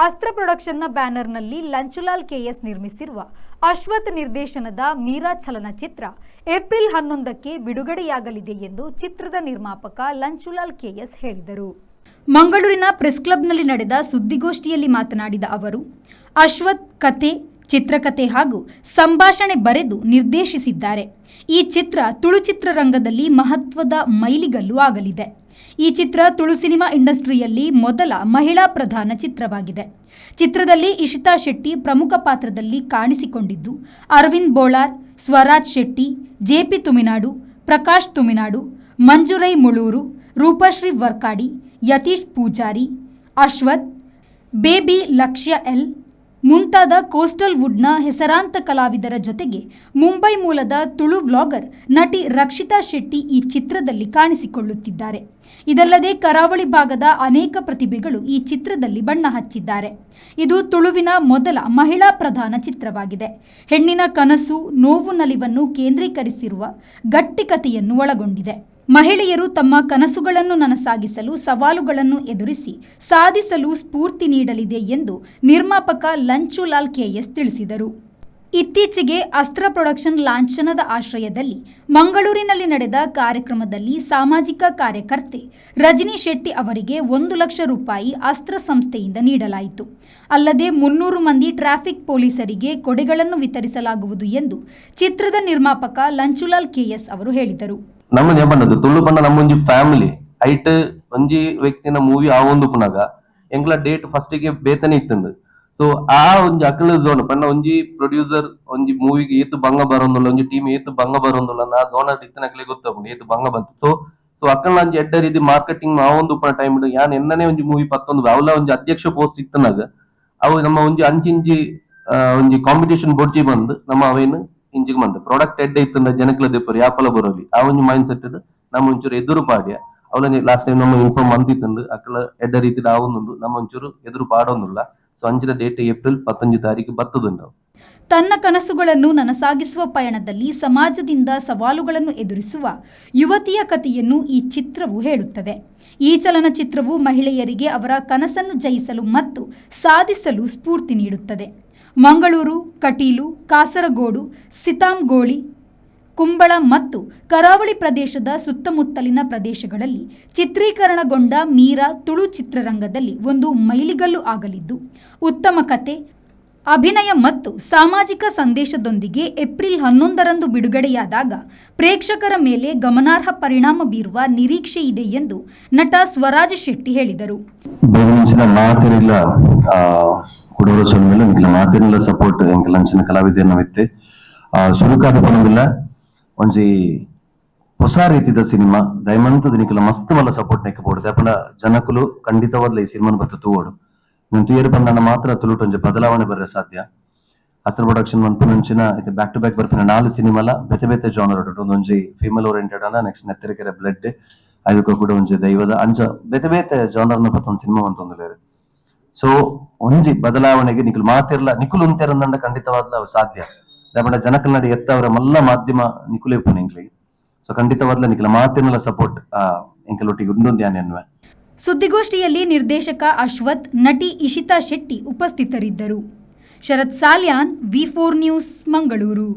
ಅಸ್ತ್ರ ಪ್ರೊಡಕ್ಷನ್ನ ಬ್ಯಾನರ್ನಲ್ಲಿ ಲಂಚುಲಾಲ್ ಕೆಎಸ್ ನಿರ್ಮಿಸಿರುವ ಅಶ್ವಥ್ ನಿರ್ದೇಶನದ ಮೀರಾ ಚಲನಚಿತ್ರ ಏಪ್ರಿಲ್ 11ಕ್ಕೆ ಬಿಡುಗಡೆಯಾಗಲಿದೆ ಎಂದು ಚಿತ್ರದ ನಿರ್ಮಾಪಕ ಲಂಚುಲಾಲ್ ಕೆಎಸ್ ಹೇಳಿದರು. ಮಂಗಳೂರಿನ ಪ್ರೆಸ್ ಕ್ಲಬ್ನಲ್ಲಿ ನಡೆದ ಸುದ್ದಿಗೋಷ್ಠಿಯಲ್ಲಿ ಮಾತನಾಡಿದ ಅವರು, ಅಶ್ವಥ್ ಕಥೆ, ಚಿತ್ರಕಥೆ ಹಾಗೂ ಸಂಭಾಷಣೆ ಬರೆದು ನಿರ್ದೇಶಿಸಿದ್ದಾರೆ. ಈ ಚಿತ್ರ ತುಳು ಚಿತ್ರರಂಗದಲ್ಲಿ ಮಹತ್ವದ ಮೈಲಿಗಲ್ಲು ಆಗಲಿದೆ. ಈ ಚಿತ್ರ ತುಳು ಸಿನಿಮಾ ಇಂಡಸ್ಟ್ರಿಯಲ್ಲಿ ಮೊದಲ ಮಹಿಳಾ ಪ್ರಧಾನ ಚಿತ್ರವಾಗಿದೆ. ಚಿತ್ರದಲ್ಲಿ ಇಶಿತಾ ಶೆಟ್ಟಿ ಪ್ರಮುಖ ಪಾತ್ರದಲ್ಲಿ ಕಾಣಿಸಿಕೊಂಡಿದ್ದು, ಅರವಿಂದ್ ಬೋಳಾರ್, ಸ್ವರಾಜ್ ಶೆಟ್ಟಿ, ಜೆಪಿ ತುಮಿನಾಡು, ಪ್ರಕಾಶ್ ತುಮಿನಾಡು, ಮಂಜುರೈ ಮುಳೂರು, ರೂಪಶ್ರೀ ವರ್ಕಾಡಿ, ಯತೀಶ್ ಪೂಜಾರಿ, ಅಶ್ವಥ್, ಬೇಬಿ ಲಕ್ಷ್ಯ ಎಲ್ ಮುಂತಾದ ಕೋಸ್ಟಲ್ ವುಡ್ನ ಹೆಸರಾಂತ ಕಲಾವಿದರ ಜೊತೆಗೆ ಮುಂಬೈ ಮೂಲದ ತುಳು ವ್ಲಾಗರ್, ನಟಿ ರಕ್ಷಿತಾ ಶೆಟ್ಟಿ ಈ ಚಿತ್ರದಲ್ಲಿ ಕಾಣಿಸಿಕೊಳ್ಳುತ್ತಿದ್ದಾರೆ. ಇದಲ್ಲದೆ ಕರಾವಳಿ ಭಾಗದ ಅನೇಕ ಪ್ರತಿಭೆಗಳು ಈ ಚಿತ್ರದಲ್ಲಿ ಬಣ್ಣ ಹಚ್ಚಿದ್ದಾರೆ. ಇದು ತುಳುವಿನ ಮೊದಲ ಮಹಿಳಾ ಪ್ರಧಾನ ಚಿತ್ರವಾಗಿದೆ. ಹೆಣ್ಣಿನ ಕನಸು, ನೋವು, ನಲಿವನ್ನು ಕೇಂದ್ರೀಕರಿಸಿರುವ ಗಟ್ಟಿ ಕಥೆಯನ್ನು ಒಳಗೊಂಡಿದೆ. ಮಹಿಳೆಯರು ತಮ್ಮ ಕನಸುಗಳನ್ನು ನನಸಾಗಿಸಲು ಸವಾಲುಗಳನ್ನು ಎದುರಿಸಿ ಸಾಧಿಸಲು ಸ್ಫೂರ್ತಿ ನೀಡಲಿದೆ ಎಂದು ನಿರ್ಮಾಪಕ ಲಂಚುಲಾಲ್ ಕೆಎಸ್ ತಿಳಿಸಿದರು. ಇತ್ತೀಚೆಗೆ ಅಸ್ತ್ರ ಪ್ರೊಡಕ್ಷನ್ ಲಾಂಛನದ ಆಶ್ರಯದಲ್ಲಿ ಮಂಗಳೂರಿನಲ್ಲಿ ನಡೆದ ಕಾರ್ಯಕ್ರಮದಲ್ಲಿ ಸಾಮಾಜಿಕ ಕಾರ್ಯಕರ್ತೆ ರಜನಿ ಶೆಟ್ಟಿ ಅವರಿಗೆ ₹1 ಲಕ್ಷ ಅಸ್ತ್ರ ಸಂಸ್ಥೆಯಿಂದ ನೀಡಲಾಯಿತು. ಅಲ್ಲದೆ 300 ಮಂದಿ ಟ್ರಾಫಿಕ್ ಪೊಲೀಸರಿಗೆ ಕೊಡೆಗಳನ್ನು ವಿತರಿಸಲಾಗುವುದು ಎಂದು ಚಿತ್ರದ ನಿರ್ಮಾಪಕ ಲಂಚುಲಾಲ್ ಕೆಎಸ್ ಅವರು ಹೇಳಿದರು. ನಮ್ಮ ಪಂಡದು ತುಳು ಪಂಡ ನಮ್ಮ ಒಂಜಿ ಫ್ಯಾಮಿಲಿ. ಐಟ್ ಒಂಜಿ ವ್ಯಕ್ತಿನ ಮೂವಿ ಆವೊಂದು ಪುನಗ ಎಂಕ್ಲ ಡೇಟ್ ಫಸ್ಟ್ ಗೆ ಬೇತನೆ ಇತ್ತಂದು. ಸೊ ಆ ಒಂಜಿ ಅಕಲ ಝೋನ್ ಪಂಡ ಒಂಜಿ ಪ್ರೊಡ್ಯೂಸರ್ ಒಂಜಿ ಮೂವಿಗೆ ಏತ್ ಬಂಗ ಬರೋಂದುಲ್ಲ, ಒಂಜಿ ಟೀಮ್ ಏತ್ ಬಂಗ ಬರೋಂದುಲ್ಲ, ಆ ಝೋನ್ ಇತ್ತನಕ್ಲೆ ಗೊತ್ತಾಪುಂಡು ಏತ್ ಬಂಗ ಬಂತು. ಸೊ ಸೊ ಅಕ್ಕಲ್ನ ಒಂಜಿ ಎಡ್ಡ ರೀತಿ ಮಾರ್ಕೆಟಿಂಗ್ ಆವೊಂದು ಉಪ್ಪುನ ಟೈಮ್ ಯಾನ್ ಎನ್ನನೇ ಒಂಜಿ ಮೂವಿ ಪತ್ತೊಂದು ಅವಲ ಒಂಜಿ ಅಧ್ಯಕ್ಷ ಪೋಸ್ಟ್ ಇತ್ತನಾಗ ಅವು ನಮ್ಮ ಒಂಜಿ ಅಂಚಿಂಚಿ ಒಂಜಿ ಕಾಂಪಿಟೇಷನ್ ಬೊಡ್ಚಿ ಬಂದು ನಮ್ಮ ಅವೇನು ಇಂಚಿಗೆ ಬಂದು ಪ್ರಾಡಕ್ಟ್ ಎಡ್ಡೆ ಇತ್ತಂದ ಜನಕ್ಲ ದೆಪ್ಪರು ಯಾಪಲ ಬರೋಲಿ. ಆ ಒಂಜಿ ಮೈಂಡ್ ಸೆಟ್ ನಮ್ಮ ಒಂಚೂರು ಎದುರು ಪಾಡ್ಯ. ಅವಲ ಲಾಸ್ಟ್ ಟೈಮ್ ನಮ್ಮ ಇನ್ಫಾರ್ಮ್ ಅಂತಿತ್ತಂದು ಅಕ್ಕಲ ಎಡ್ಡ ರೀತಿದ ಆವೊಂದುಂಡು. ನಮ್ಮ ಒಂಚೂರು ಎದುರು ಪಾಡೊಂದುಲ್ಲ. ಸೊ ಅಂಚಿನ ಡೇಟ್ ಏಪ್ರಿಲ್ 19 ತಾರೀಕು ಬತ್ತದುಂಡು. ತನ್ನ ಕನಸುಗಳನ್ನು ನನಸಾಗಿಸುವ ಪಯಣದಲ್ಲಿ ಸಮಾಜದಿಂದ ಸವಾಲುಗಳನ್ನು ಎದುರಿಸುವ ಯುವತಿಯ ಕಥೆಯನ್ನು ಈ ಚಿತ್ರವು ಹೇಳುತ್ತದೆ. ಈ ಚಲನಚಿತ್ರವು ಮಹಿಳೆಯರಿಗೆ ಅವರ ಕನಸನ್ನು ಜಯಿಸಲು ಮತ್ತು ಸಾಧಿಸಲು ಸ್ಫೂರ್ತಿ ನೀಡುತ್ತದೆ. ಮಂಗಳೂರು, ಕಟೀಲು, ಕಾಸರಗೋಡು, ಸೀತಾಂಗೋಳಿ, ಕುಂಬಳ ಮತ್ತು ಕರಾವಳಿ ಪ್ರದೇಶದ ಸುತ್ತಮುತ್ತಲಿನ ಪ್ರದೇಶಗಳಲ್ಲಿ ಚಿತ್ರೀಕರಣಗೊಂಡ ಮೀರಾ ತುಳು ಚಿತ್ರರಂಗದಲ್ಲಿ ಒಂದು ಮೈಲಿಗಲ್ಲು ಆಗಲಿದ್ದು, ಉತ್ತಮ ಕತೆ, ಅಭಿನಯ ಮತ್ತು ಸಾಮಾಜಿಕ ಸಂದೇಶದೊಂದಿಗೆ ಏಪ್ರಿಲ್ 11ರಂದು ಬಿಡುಗಡೆಯಾದಾಗ ಪ್ರೇಕ್ಷಕರ ಮೇಲೆ ಗಮನಾರ್ಹ ಪರಿಣಾಮ ಬೀರುವ ನಿರೀಕ್ಷೆ ಇದೆ ಎಂದು ನಟ ಸ್ವರಾಜ್ ಶೆಟ್ಟಿ ಹೇಳಿದರು. ಬೇಗಂಚಿನ ಮಾತೆರಿಲ್ಲ ಕುಡೂರು ಸೊನ್ನೆಲ್ಲ ನಿಖಿಲ ಮಾತೆರಿಲ್ಲ ಸಪೋರ್ಟ್ ಎಂಕಲ್ ಅಂಚಿನ ಕಲಾವಿದೆಯನ್ನ ಮಿತ್ತೆ ಸುರುಕಾದ ಪನೊಂದಿಲ್ಲ. ಒಂಜಿ ಹೊಸ ರೀತಿದ ಸಿನಿಮಾ ದಯಮಂತದ ನಿಖಿಲ ಮಸ್ತ್ ಮಲ್ಲ ಸಪೋರ್ಟ್ ನೆಕ್ ಬೋಡು. ದಾಯೆಪಂಡ ಜನಕುಲು ಖಂಡಿತವಾದ್ಲ ಈ ಸಿನಿಮಾನ ಬತ್ತ ತೂವೊಡು. ನೀನ್ ತೂಯೆರ್ ಪಂಡ ಮಾತ್ರ ತುಳುಟ್ ಒಂಜಿ ಬದಲಾವಣೆ ಬರ್ರೆ ಸಾಧ್ಯ. ಅಸ್ತ್ರ ಪ್ರೊಡಕ್ಷನ್ ಮನ್ಪುನಂಚಿನ ಇತ್ತೆ back to back ಬರ್ಪಿನ ನಾಲ್ ಸಿನಿಮಾಲ ಬೇತೆ ಬೇತೆ ಜಾನರ್. ಒಂದೊಂಜಿ ಫೀಮೇಲ್ ಓರಿಯೆಂಟೆಡ್ ಅನ್ನ, ನೆಕ್ಸ್ಟ್ ನೆತ್ತರಿಕೆರೆ ಬ್ಲಡ್, ಐದಕ್ಕೆ ಕೂಡ ಒಂಜಿ ದೈವದ, ಅಂಚ ಬೇತೆ ಬೇತೆ ಜಾನರ್ನ ಪತ್ತೊಂದು ಸಿನಿಮಾ ಮಂತೊಂದುಲ್ಲೆರ್. ಸೊ ಒಂಜಿ ಬದಲಾವಣೆಗೆ ನಿಕುಲು ಮಾತಿರ್ಲ ನಿಕುಲು ಉಂತೆರಂದಂಡ ಖಂಡಿತವಾದ್ಲ ಅವು ಸಾಧ್ಯ. ದಾಯೆಪಂಡ ಜನಕಲ್ನಡೆ ಎತ್ತವರ ಮಲ್ಲ ಮಾಧ್ಯಮ ನಿಕುಲೆ ಇಪ್ಪುನ ಎಂಕ್ಲೆಗ್. ಸೊ ಖಂಡಿತವಾದ್ಲ ನಿಕಲ ಮಾತಿರ್ನಲ ಸಪೋರ್ಟ್ ಎಂಕಲೊಟ್ಟಿಗೆ ಉಂಡೊಂದು ಯಾನ್ ಎನ್ನುವೆ. ಸುದ್ದಿಗೋಷ್ಠಿಯಲ್ಲಿ ನಿರ್ದೇಶಕ ಅಶ್ವಥ್, ನಟಿ ಇಶಿತಾ ಶೆಟ್ಟಿ ಉಪಸ್ಥಿತರಿದ್ದರು. ಶರತ್ ಸಾಲ್ಯಾನ್, ವಿ4 ನ್ಯೂಸ್, ಮಂಗಳೂರು.